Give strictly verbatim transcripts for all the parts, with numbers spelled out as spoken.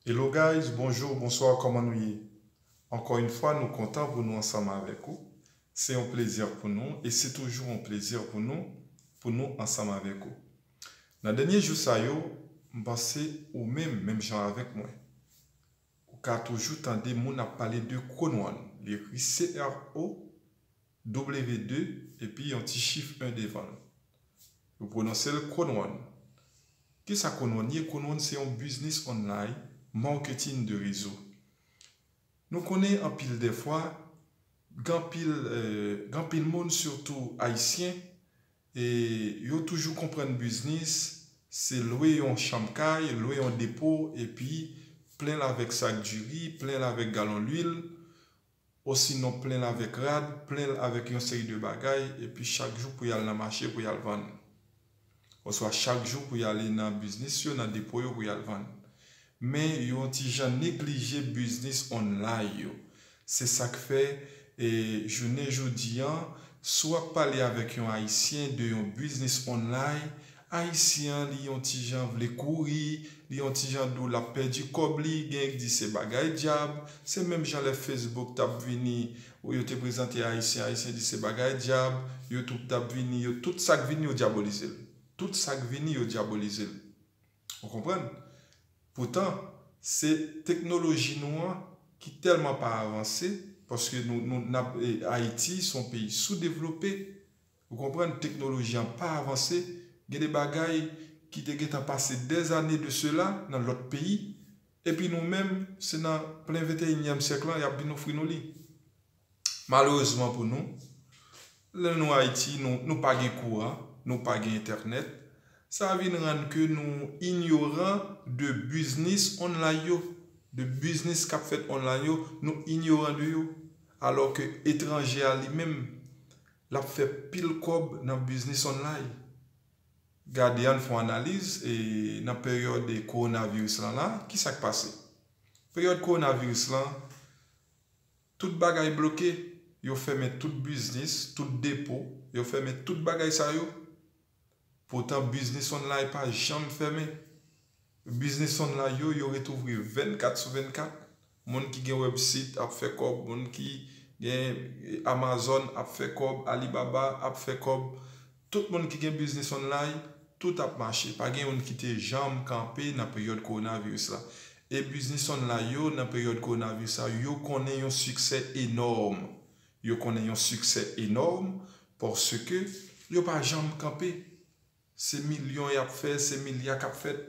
Hello guys, bonjou, bonswa, kòman nou ye? Ankò yon fwa, nou kontan pou nou ansanm avèk ou. Se yon plezi pou nou e se toujou yon plezi pou nou, pou nou ansanm avèk ou. Nan dènye jou sa yo, m panse ou menm, menm jan avèk mwen, ou ka toujou tande moun ap pale de Crowdone. Li ekri C R O W de epi yon ti chif en devan l. Yo pwononse l Crowdone. Kisa Crowdone ye? Crowdone se yon biznis online, marketing de rezo. Nou konnen anpil dèfwa, gen anpil, eh, gen anpil moun, sitou ayisyen, e yo toujou konprann biznis se lwe yon chanm kay, lwe yon depo, epi plen l avèk sak diri, plen l avèk galon lwil, osinon plen l avèk rad, plen l avèk yon seri de bagay, epi chak jou pou y al nan mache pou y al vann. Oswa chak jou pou y ale nan biznis yo, nan depo yo pou y al vann. Men yo yon ti jan neglije biznis online yo. Se sa k fè, e, jounen jodi an, si w ap pale avèk yon ayisyen de yon biznis online, ayisyen an, li yon ti jan vle kouri, li yon ti jan di w l ap pèdi kòb li, gen k di se bagay dyab, se menm jan lè Facebook t ap vini, yo te prezante ayisyen, ayisyen di se bagay dyab, YouTube t ap vini, yo, tout sa k vini, yo dyabolize l. Tout sa k vini, yo dyabolize l. Ou konprann? Poutan, se teknoloji nou an ki tèlman pa avanse, paske nou, nou, n ap, e, Ayiti se yon peyi soudevlope. Ou konprann? Teknoloji an pa avanse. Gen de bagay ki te gentan pase dèzane de sela nan lòt peyi. Epi nou menm, se nan plen venteyinyèm syèk lan, y ap vin ofri nou li. Malerezman pou nou, lè nou Ayiti, nou, nou pa gen kouran, nou pa gen entènèt. Sa vin rann ke nou inyoran de biznis online yo, de biznis k ap fèt online yo, nou inyoran de yo. Alò ke etranje a li menm, l ap fè pil kòb nan biznis online. Gade, ann fè yon analiz, e nan peryòd kowonaviris lan la, ki sa k pase? Peryòd kowonaviris lan, tout bagay bloke, yo fèmen tout biznis, tout depo, yo fèmen tout bagay sa yo. Poutan biznis online pa janm fèmen. Biznis online yo, yo ret ouvri vennkat sou vennkat. Moun ki gen website ap fè kòb, moun ki gen, e, Amazon ap fè kòb, Alibaba ap fè kòb. Tout moun ki gen biznis online, tout ap mache. Pa gen youn ki te janm kanpe nan peryòd kowonaviris la. E biznis online yo, nan peryòd kowonaviris la, yo konnen yon siksè enòm. Yo konnen yon siksè enòm paske yo pa janm kanpe. Se milyon y ap fè, se milya k ap fèt.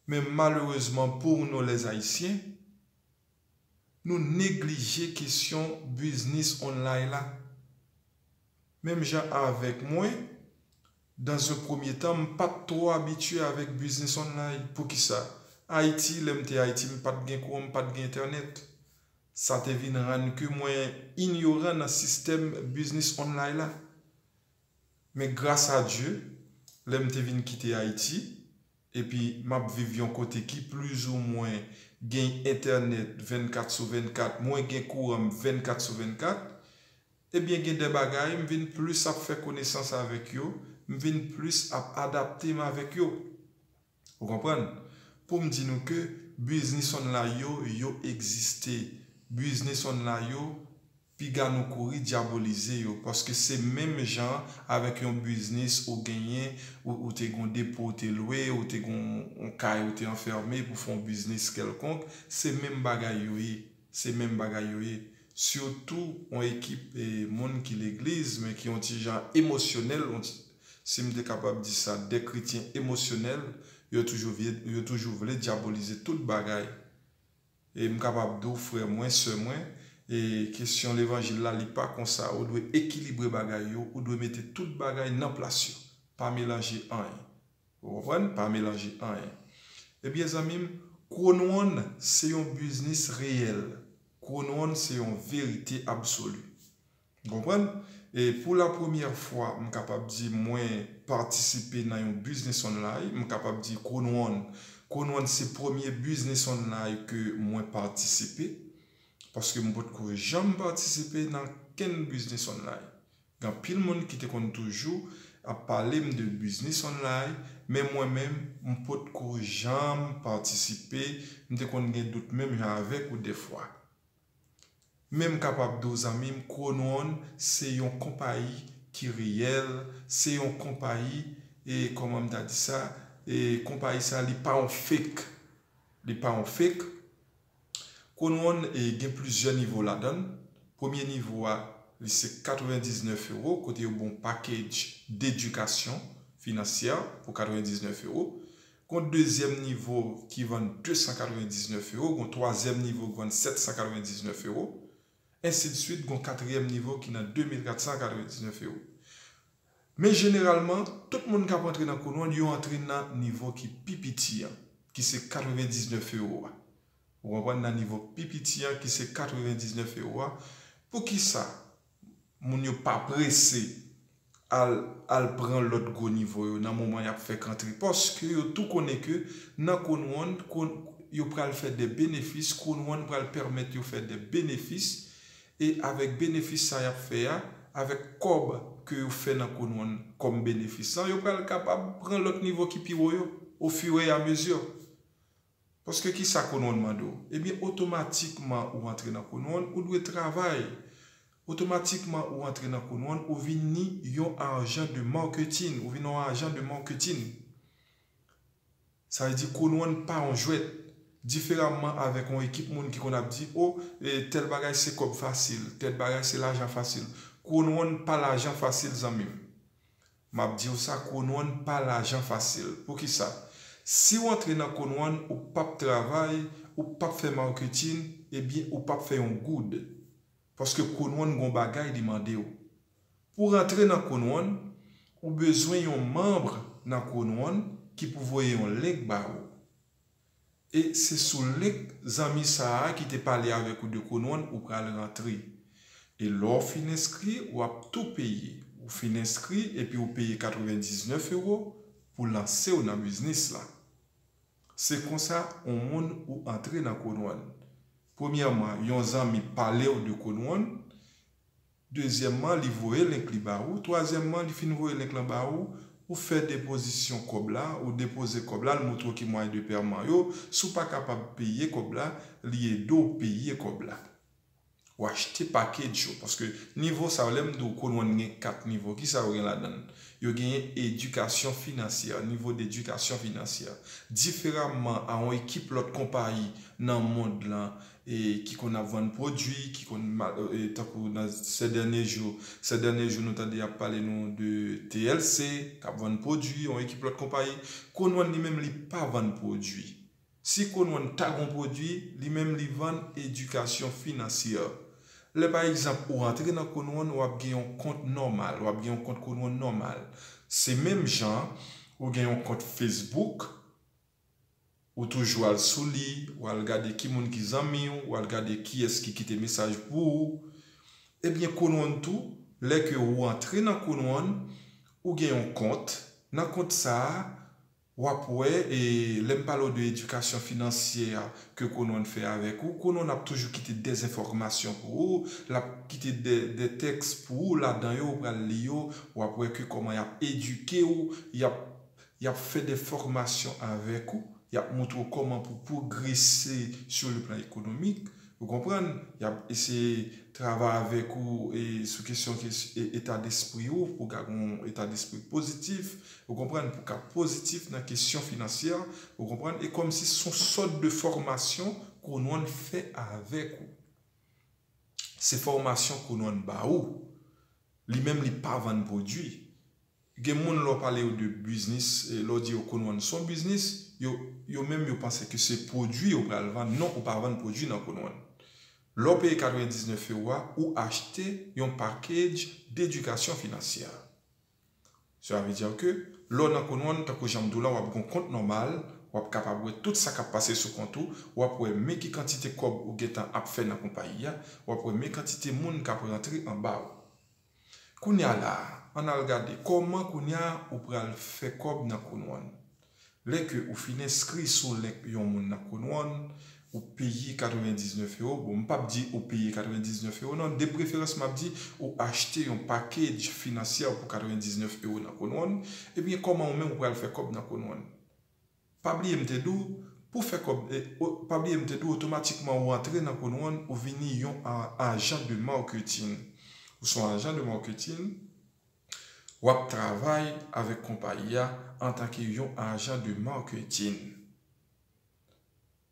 Men malerezman pou nou lèzayisyen, nou neglije kesyon biznis online la. Menm jan avèk mwen, dans un premier temps, m pa t twò abitye avèk biznis online. Poukisa? Ayiti, lè m te Ayiti, m pa t gen kouran, m pa t gen entènèt. Sa te vin rann ke mwen inyoran nan sistèm biznis online la. Men gras a Dye, lè m te vin kite Ayiti, epi m ap viv yon kote ki plizoumwen gen entènèt vennkat sou vennkat, mwen gen kouran m vennkat sou vennkat, ebyen gen de bagay m vin plis ap fè konesans avèk yo, m vin plis ap adapte m avèk yo. Ou konprann? Pou m di nou ke biznis online yo, yo egziste. Biznis online yo, piga nou kouri dyabolize yo, paske se menm jan avèk yon biznis ou genyen, ou, ou te gon depo, ou te lwe, ou te gon yon kay, ou te anfème pou fè yon biznis kèlkonk, se menm bagay yo ye, se menm bagay yo ye. Sitou yon ekip, e, moun ki legliz, men ki yon ti jan emosyonèl, yon ti, si m te kapab di sa, de kretyen emosyonèl, yo toujou vle, yo toujou vle dyabolize tout bagay. E m kapab di w, frè mwen, sè mwen, e kesyon levanjil la, li pa konsa. Ou dwe ekilibre bagay yo, ou dwe mete tout bagay nan plas yo. Pa melanje anyen. Ou konprann? Pa melanje anyen. Ebyen, zanmi m, Crowdone se yon biznis reyèl. Crowdone se yon verite absoli. Ou konprann? E pou la premyè fwa, m kapab di mwen patisipe nan yon biznis online, m kapab di Crowdone. Crowdone se premye biznis online ke mwen patisipe, paske m potko janm patisipe nan kenn biznis online. Gen anpil moun ki te konn toujou, ap pale m de biznis online, men mwen menm, m potko janm patisipe, m te konn gen dout menm jan avèk ou dèfwa. Men m kapab di w, zanmi m, Crown One se yon konpayi ki reyèl, se yon konpayi, e kòman m ta di sa, e konpayi sa li pa yon fake. Li pa yon fake. Crown One, e, gen plizyè nivo ladan l. Premye nivo a, li se katrevendiznèf ewo, kote yo ba w yon package d'edikasyon finansyè pou katrevendiznèf ewo. Gon dezyèm nivo ki vann desan katrevendiznèf ewo, gon twazyèm nivo ki vann sèt san katrevendiznèf ewo. Ensi de swit, gon katriyèm nivo ki nan de mil kat san katrevendiznèf ewo. Men jeneralman, tout moun k ap antre nan Crown One, yo antre nan nivo ki pi piti an, ki se katrevendiznèf ewo a. Ou konprann, nan nivo pi piti an, ki se katrevendiznèf ewo a. Poukisa moun yo pa prese al, al pran lòt gwo nivo yo nan moman y ap fèk antre? Paske yo tou konnen ke nan Crown One, Crown, yo pral fè de benefis, Crown One pral pèmèt yo fè de benefis, e avèk benefis sa y ap fè a, avèk kòb ke yo fè nan Crown One kòm benefis lan, yo pral kapab pran lòt nivo ki pi wo yo, au fur et à mesure. Paske ki sa Crown One mande w? Ebyen, otomatikman ou antre nan Crown One, ou dwe travay. Otomatikman ou antre nan Crown One, ou vin ni yon ajan de marketing, ou vin yon ajan de marketing. Sa vle di Crown One pa yon jwèt. Diferaman avèk yon ekip moun ki konn ap di, o, e, tèl bagay se kòb fasil, tèl bagay se lajan fasil. Crown One pa lajan fasil, zanmi m. M ap di w sa, Crown One pa lajan fasil. Poukisa? Si w antre nan Crown One, ou p ap travay, ou p ap fè marketing, ebyen, ou p ap fè yon goud. Paske Crown One gon bagay li mande w. Pou w rantre nan Crown One, ou bezwen yon manm nan Crown One ki pou voye yon link ba ou. E se sou link zanmi sa a ki te pale avèk ou de Crown One ou pral rantre. E lè w fin enskri, w ap tou peye. Ou fin enskri epi ou peye katrevendiznèf ewo pou lanse w nan biznis la. Se konsa yon moun ou antre nan Crown One. Premyèman, yon zanmi pale w de Crown One. Dezyèmman, li voye link li ba ou. Twazyèmman, li fin voye link lan ba ou. Ou fè depozisyon kòb la, ou depoze kòb la, li montre w ki mwayen de pèman yo. Si w pa kapab peye kòb la, li ede w peye kòb la. Ou achte package yo, paske nivo sa yo, lè m di w Crown One gen kat nivo, ki sa yo gen ladan l? Yo genyen edikasyon finansyè, nivo d'edikasyon finansyè. Diferaman a yon ekip lòt konpayi nan mond lan, e ki konn ap vann pwodui, ki konn ma-, e, tankou nan ces derniers jours, ces derniers jours nou tande y ap pale nou de T L C, k ap vann pwodui, yon ekip lòt konpayi. Crown One li menm li pa vann pwodui. Si Crown One ta gon pwodui, li menm li vann edikasyon finansyè. Lè pa egzanp ou antre nan Crown One, w ap gen yon kont nòmal, w ap gen yon kont Crown One nòmal. Se menm jan ou gen yon kont Facebook, ou toujou al sou li, ou al gade ki moun ki zanmi w, ou al gade kiyès ki kite mesaj pou ou. Ebyen, Crown One tou, lè ke ou antre nan Crown One, ou gen yon kont. Nan kont sa a, w ap wè, e lè m pale w de edikasyon finansyè ke Crown One fè avèk ou, Crown One ap toujou kite dèzenfòmasyon pou ou, l ap kite de, de tèks pou ou, ladan yo, ou pral li yo, w ap wè ke kòman y ap edike w, y ap, y ap fè de fòmasyon avèk ou, y ap montre w kòman pou pwogrese sur le plan économique. Ou konprann? Y ap eseye travay avèk ou, e, sou kesyon, kes-, e, eta despri ou, pou w ka gen yon eta despri pozitif. Ou konprann? Pou w ka pozitif nan kesyon finansyè. Ou konprann? E kòmsi se yon sòt de fòmasyon Crown One fè avèk ou. Se fòmasyon Crown One ba ou. Li menm li pa vann pwodui. Gen moun lè w pale yo de biznis, e, lè w di yo Crown One se yon biznis, yo, yo menm yo panse ke se pwodui yo pral vann. Non, ou pa vann pwodui nan Crown One. Lè w peye katrevendiznèf ewo a, ou achte yon package d'edikasyon finansyè. Sa vle di ke lè w nan Crown One, tankou jan m di w la, w ap gen yon kont nòmal, w ap kapab wè tout sa k ap pase sou kont ou, w ap wè men ki kantite kòb ou gentan ap fè nan konpayi a, w ap wè men kantite moun k ap rantre anba w. Kounye a la, ann al gade kòman kounye a ou pral fè kòb nan Crown One. Lè ke ou fin enskri sou link yon moun nan Crown One, ou peye katrevendiznèf ewo. Bon, m p ap di ou peye katrevendiznèf ewo, non. De preferans, m ap di ou achte yon package finansyè pou katrevendiznèf ewo nan Coin One. Ebyen, kòman ou menm ou pral fè kòb nan Coin One? Pa bliye m te di w, pou fè kòb, e, o- pa bliye m te di w, otomatikman ou antre nan Coin One, ou vini yon a- ajan de marketing. Ou se yon ajan de marketing, w ap travay avèk konpayi a antanke yon ajan de marketing.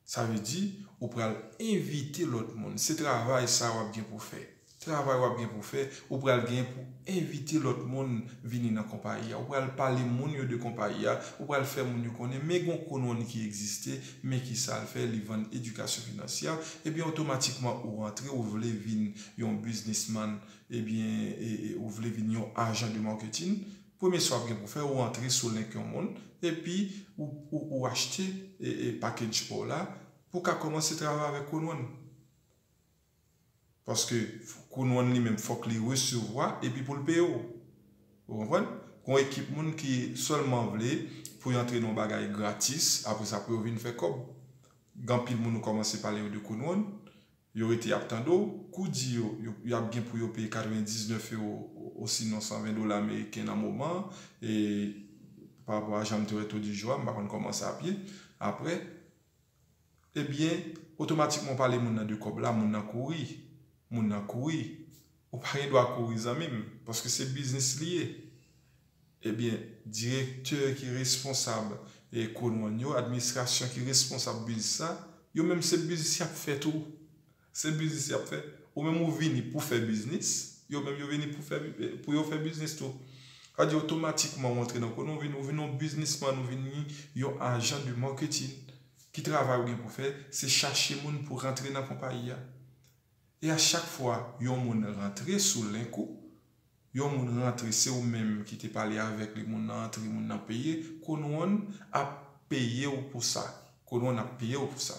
Sa vle di, ou pral envite lòt moun. Se travay sa w ap gen pou fè. Travay w ap gen pou fè, ou pral gen pou envite lòt moun vini nan konpayi a. Ou pral pale moun yo de konpayi a, ou pral fè moun yo konnen, men gen yon Coin One ki egziste, men ki sa l fè, li vann edikasyon finansyè. Ebyen, otomatikman, ou antre, ou vle vin yon biznisman, ebyen, e, e, ou vle vin yon ajan de marketing, premye sa w ap gen pou fè, ou antre sou link yon moun, epi ou, ou, ou achte, e, e, package pa w la, pou w ka kòmanse travay avèk Coin One. Paske Coin One li menm, fòk li resevwa, epi pou l peye w. Ou konprann? Gon ekip moun ki sèlman vle pou yo antre nan yon bagay gratis, apre sa pou yo vin fè kòb. Gen anpil moun ou kòmanse pale yo de Coin One, yo rete y ap tande w, kou di yo, yo, y ap gen pou yo peye katrevendiznèf ewo, osinon san ven dola ameriken nan moman, e pa rapò a jan m te wè to di jou a, m pa konn kòman sa ap ye. Apre, ebyen, otomatikman w pale moun nan de kòb la, moun nan kouri, moun nan kouri. Ou pa gen dwa kouri, zanmi m, paske se biznis li ye. Ebyen, direktè ki responsab, e, Coin One yo, administrasyon ki responsab biznis sa, yo menm se biznis y ap fè tou. Se biznis y ap fè. Ou menm ou vini pou fè biznis, yo menm yo vini pou fè, pou yo fè biznis tou. Sa vle di otomatikman ou antre nan Coin One, ou vin, ou vin yon biznisman, ou vin yon ajan de marketing. Ki travay ou gen pou fè? Se chache moun pou rantre nan konpayi a. E a chak fwa yon moun rantre sou link ou, yon moun rantre, se ou menm ki te pale avèk li, moun nan antre, moun nan peye, Coin One ap peye w pou sa. Coin One ap peye w pou sa.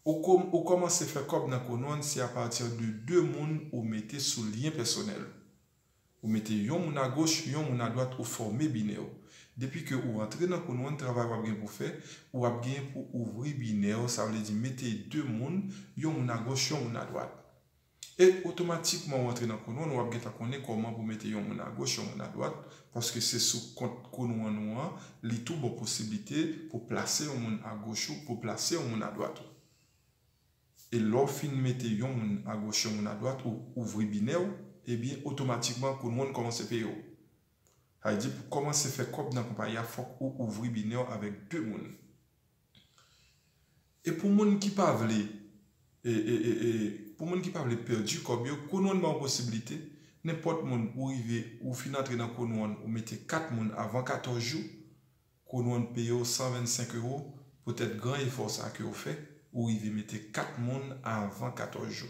Ou, kòm, ou kòmanse fè kòb nan Coin One, se apati de de moun ou mete sou lyen pèsonèl. Ou mete yon moun agoch, yon moun adwat, ou fòme binè w. Depi ke ou antre nan Coin One, travay w ap gen pou fè, ou ap gen pou ouvri binè w, sa vle di mete de moun, yon moun agoch, yon moun adwat. E otomatikman ou antre nan Coin One, w ap gentan konnen kòman pou mete yon moun agoch, yon moun adwat, paske se sou kont Coin One ou an, li tou ba w posiblite pou plase yon moun agoch ou, pou plase yon moun adwat ou. E lè w fin mete yon moun agoch, yon moun adwat, ou ouvri binè w, ebyen, otomatikman, Coin One kòmanse peye w. Sa vle di, pou kòmanse fè kòb nan konpayi a, fòk ou ouvri binè w avèk de moun. E pou moun ki pa vle, e, e, e, e, pou moun ki pa vle pèdi kòb yo, Coin One ba w posiblite, nenpòt moun ou rive, ou fin antre nan Coin One, ou mete kat moun avan katòz jou, Coin One peye w san vennsenk ewo, poutèt gran efò sa ke w fè, ou rive mete kat moun avan katòz jou.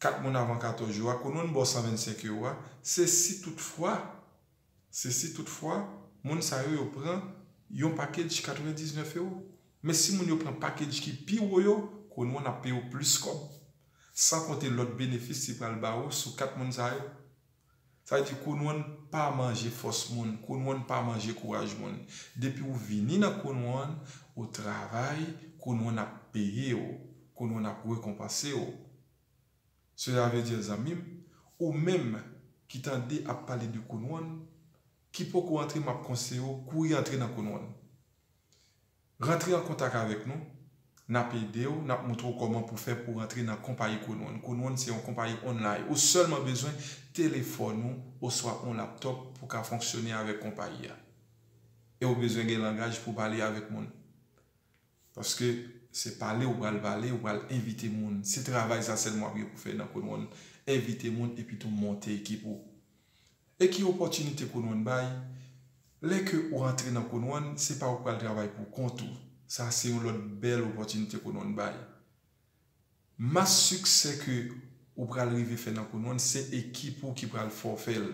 Kat moun avan katòz jou a, Coin One ba w san vennsenk ewo a, se si toutfwa, se si toutfwa, moun sa yo, yo pran yon package katrevendiznèf ewo. Men si moun yo pran package ki pi wo yo, Coin One ap peye w plis kòb. San konte lòt benefis li pral ba ou sou kat moun sa yo. Sa vle di Coin One pa manje fòs moun, Coin One pa manje kouraj moun. Depi w vini nan Coin One, ou travay, Coin One ap peye w, Coin One ap rekonpanse w. Sela vle di, zanmi m, ou menm ki tande ap pale de Coin One, ki poko antre, m ap konseye w kouri antre nan Coin One. Rantre an kontak avèk nou, n ap ede w, n ap montre w kòman pou fè pou w rantre nan konpayi Coin One. Coin One se yon konpayi online. Ou sèlman bezwen telefòn ou oswa yon laptòp pou w ka fonksyone avèk konpayi a. E ou bezwen gen langaj pou w pale avèk moun. Paske se pale ou pral pale, ou pral envite moun. Se travay sa sèlman w ap gen pou fè nan Coin One. Envite moun epi tou monte ekip ou. E ki opòtinite Coin One bay? Lè ke ou rantre nan Coin One, se pa ou k pral travay pou kont ou. Sa se yon lòt bèl opòtinite Coin One bay. Mas siksè ke ou pral rive fè nan Coin One, se ekip ou ki pral fè w fè l.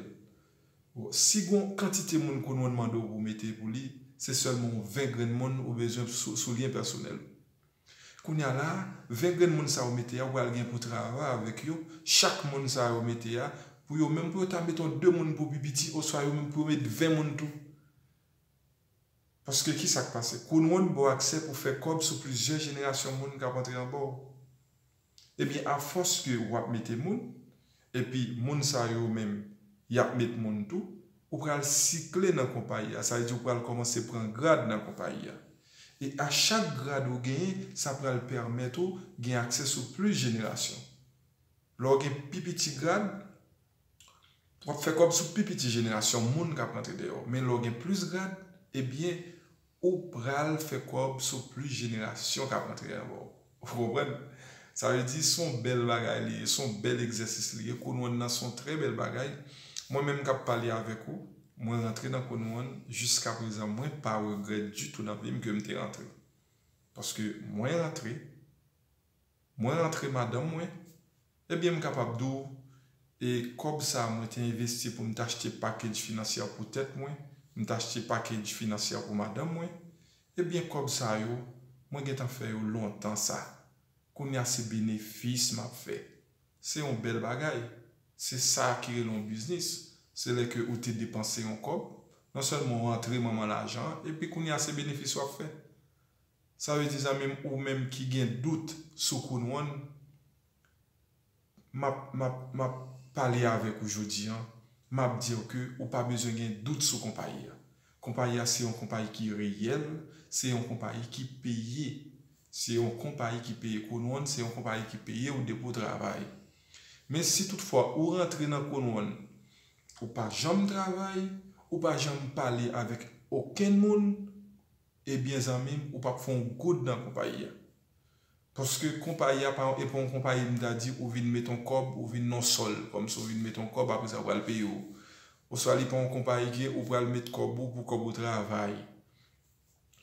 Bon, si gon kantite moun Coin One mande w pou mete pou li, se sèlman yon ven grenn moun ou bezwen sou, sou lyen pèsonèl. Kounye a la, ven grenn moun sa yo mete a, ou pral gen pou travay avèk yo. Chak moun sa yo mete a, pou yo menm, pou yo ta mete yon de moun pou pi piti, oswa yo menm pou yo met ven moun tou. Paske ki sa k pase? Coin One ba w aksè pou fè kòb sou plizyè jenerasyon moun k ap antre anba w. Ebyen, afòs ke w ap mete moun, epi moun sa yo menm, y ap met moun tou, ou pral sikle nan konpayi a. Sa vle di ou pral kòmanse pran grad nan konpayi a. E a chak grad ou genyen, sa pral pèmèt ou gen aksè sou plis jenerasyon. Lè w gen pi piti grad, w ap fè kòb sou pi piti jenerasyon moun k ap rantre dèyè w. Men lè w gen plis grad, ebyen, ou pral fè kòb sou plis jenerasyon k ap rantre anba w. Ou konprann? Sa vle di, se yon bèl bagay li ye, se yon bèl egzèsis li ye. Coin One nan se yon trè bèl bagay. Mwen menm k ap pale avèk ou, mwen rantre nan Coin One, jiska prezan, mwen pa regrèt ditou nan vi m ke m te rantre. Paske mwen rantre, mwen rantre madanm mwen, ebyen, m kapab di w, e kòb sa a mwen te envesti pou m t achte package finansyè pou tèt mwen, m t achte package finansyè pou madanm mwen, ebyen, kòb sa yo, mwen gentan fè yo lontan sa. Kounye a se benefis m ap fè. Se yon bèl bagay. Se sa ki rele yon biznis. Se lè ke ou te depanse yon kòb, non sèlman w antre manman lajan an, epi kounye a se benefis w ap fè. Sa vle di, zanmi m, ou menm ki gen dout sou Coin One, m ap, m ap, m ap pale avèk ou jodi a, m ap di w ke ou pa bezwen gen dout sou konpayi a. Konpayi a se yon konpayi ki reyèl, se yon konpayi ki peye. Se yon konpayi ki peye. Coin One, se yon konpayi ki peye w depi w travay. Men si toutfwa ou rantre nan Coin One, ou pa janm travay, ou pa janm pale avèk okenn moun, ebyen, zanmi m, ou p ap fè yon goud nan konpayi a. Paske konpayi a pa, e pa yon konpayi m ta di ou vin met yon kòb, ou vin nan sòl, kòmsi ou vin met yon kòb, apre sa ou pral peye w. Oswa li pa yon konpayi ke ou pral met kòb ou pou kòb ou travay.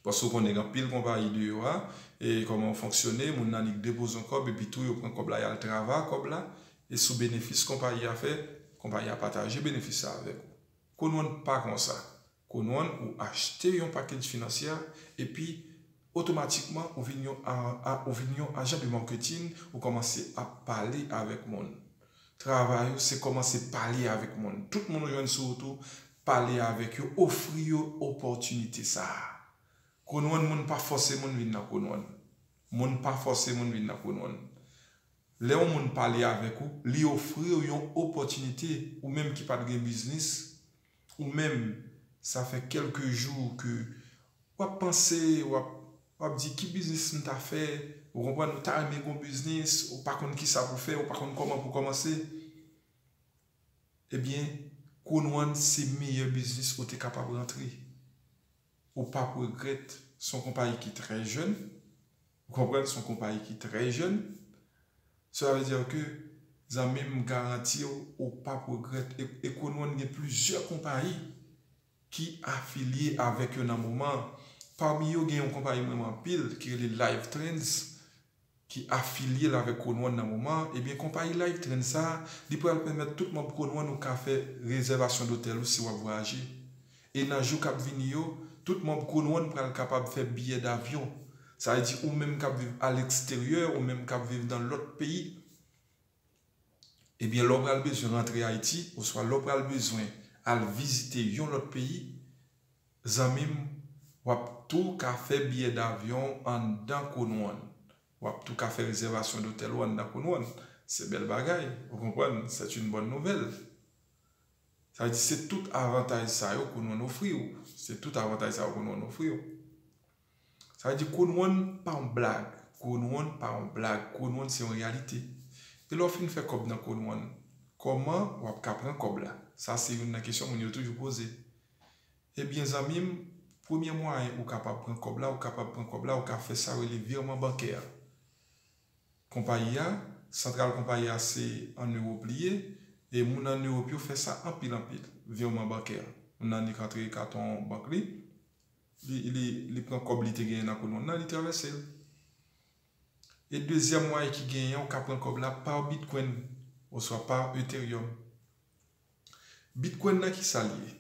Paske ou konnen gen anpil konpayi deyò a, e kòman yo fonksyone, moun nan li depoze yon kòb, epi tou yo pran kòb la, y al travay kòb la, e sou benefis konpayi a fè, konpayi a pataje benefis sa avèk ou. Coin One pa konsa. Coin One, ou achte yon package finansyè, epi otomatikman, ou vin yon a-, a-, ou vin yon ajan de marketing, ou kòmanse ap pale avèk moun. Travay ou, se kòmanse pale avèk moun. Tout moun ou jwenn sou wout ou, pale avèk yo, ofri yo opòtinite sa a. Coin One, moun pa fòse moun vin nan Coin One. Moun pa fòse moun vin nan Coin One. Lè yon moun pale avèk ou, li ofri w yon opòtinite, ou menm ki pa t gen biznis, ou menm, sa fè kèlke jou ke w ap panse, w ap, w ap di, "Ki biznis m ta fè?" Ou konprann, ou ta renmen gen yon biznis, ou pa konn ki sa pou fè, ou pa konn kòman pou kòmanse. Ebyen, Coin One se meyè biznis ou te kapab rantre. Ou p ap regrèt, se yon konpayi ki trè jèn. Ou konprann, se yon konpayi ki trè jèn. Cela veut dire que, zanmi m, m garanti w, ou p ap regrèt. E, e Coin One gen plizyè konpayi ki afilye avèk yo nan moman an. Pami yo, gen yon konpayi m renmen anpil ki rele Live Trends, ki afilye l avèk Coin One nan moman an. Ebyen, konpayi Live Trends sa a, li pral pèmèt tout manm Coin One ou ka fè rezèvasyon dotèl ou si w ap vwayaje. E nan jou k ap vini yo, tout manm Coin One pral kapab fè biyè davyon. Sa vle di ou menm k ap viv aleksteryè, ou menm k ap viv nan lòt peyi, ebyen, lè w pral bezwen rantre Ayiti, oswa lè w pral bezwen al vizite yon lòt peyi, zanmi m, w ap tou ka fè biyè davyon anndan Coin One. W ap tou ka fè rezèvasyon dotèl ou anndan Coin One. Se bèl bagay, ou konprann? C'est une bonne nouvelle. Sa vle di, se tout avantaj sa yo Coin One ofri w. Se tout avantaj sa yo Coin One ofri w. Sa vle di, Coin One pa yon blag. Coin One pa yon blag. Coin One se yon reyalite. E lè w fin fè kòb nan Coin One, kòman w ap ka pran kòb la? Sa se youn nan kesyon moun yo toujou poze. Ebyen, zanmi m, premye mwayen ou kapab pran kòb la, ou kapab pran kòb la, ou ka fè sa yo rele virman bankè. Konpayi a, santral konpayi a se ann Ewòp li ye, e moun ann Ewòp yo fè sa anpil, anpil, virman bankè. Moun nan li ka antre katon bank li, li, li, li pran kòb li te genyen nan Coin One nan, li travèse l. E dezyèm mwayen ki genyen, ou ka pran kòb la pa Bitcoin, oswa pa Ethereum. Bitcoin nan, ki sa l ye?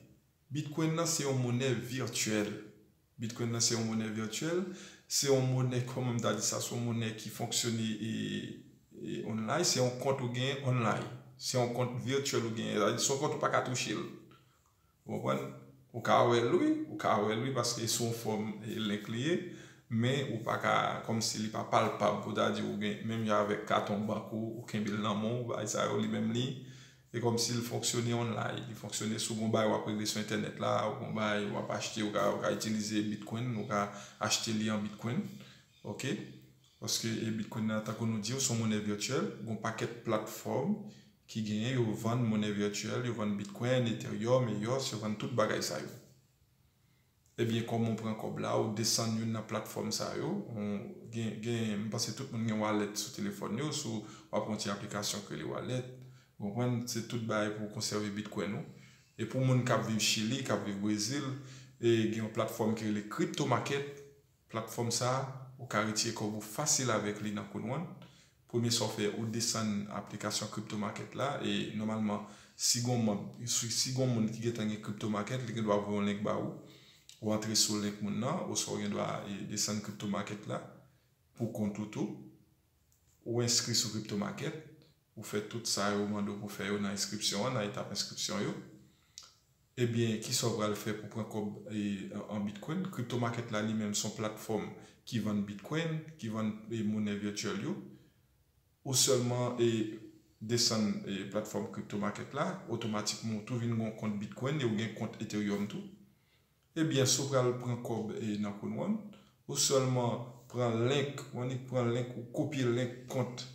Bitcoin nan se yon monè vityèl. Bitcoin nan se yon monè vityèl. Se yon monè, kòman m ta di sa, se yon monè ki fonksyone, e, e, online. Se yon kont ou genyen online. Se yon kont vityèl ou genyen. Sa vle di, se yon kont ou pa ka touche l. Ou konprann? Ou ka wè l wi, ou ka wè l wi, paske sou yon fòm e, link li ye, men ou pa ka, kòmsi li pa palpab, pou ta di ou gen, menm jan avèk katon bank ou, ou kenbe l nan men w, bagay sa yo, li menm li, e kòmsi l fonksyone online, li fonksyone sou gon bagay w ap regle sou entènèt la, ou gon bagay w ap achte, ou ka, ou ka itilize Bitcoin, ou ka achte li an Bitcoin, ok? Paske e, Bitcoin nan, tankou nou di, se yon monnen vityèl, gon pakèt platfòm ki genyen, yo vann monnen vityèl, yo vann Bitcoin, Ethereum, EOS, yo vann tout bagay sa yo. Ebyen, kòman w pran kòb la, ou desann youn nan platfòm sa yo, gen, gen, m panse tout moun gen wallet sou telefòn yo, sou w ap yon ti aplikasyon ki rele wallet, ou konprann, se tout bagay pou w konsève Bitcoin ou. E pou moun k ap viv Chili, k ap viv Brezil, e gen yon platfòm ki rele Crypto Market, platfòm sa, ou ka retire kòb ou fasil avèk li nan Coinone. Premye sa w fè, ou desann aplikasyon Crypto Market la, e nòmalman, si gon manm, si, si gon moun ki gentan gen Crypto Market, li gen dwa voye yon link ba ou, ou antre sou link moun nan, oswa ou gen dwa e, desann Crypto Market la pou kont ou tou, ou enskri sou Crypto Market, ou fè tout sa yo mande w pou fè yo nan enskripsyon an, nan etap enskripsyon yo. Ebyen, kisa w pral fè pou pran kòb e, an Bitcoin? Crypto Market la li menm se yon platfòm ki vann Bitcoin, ki vann e, monnen vityèl yo. Ou sèlman e, desann e, platfòm Crypto Market la, otomatikman ou tou vin gen yon kont Bitcoin e ou gen kont Ethereum tou. Ebyen, si w pral pran kòb e, nan Coinone, ou sèlman pran link, ou annik pran link, ou kopye link kont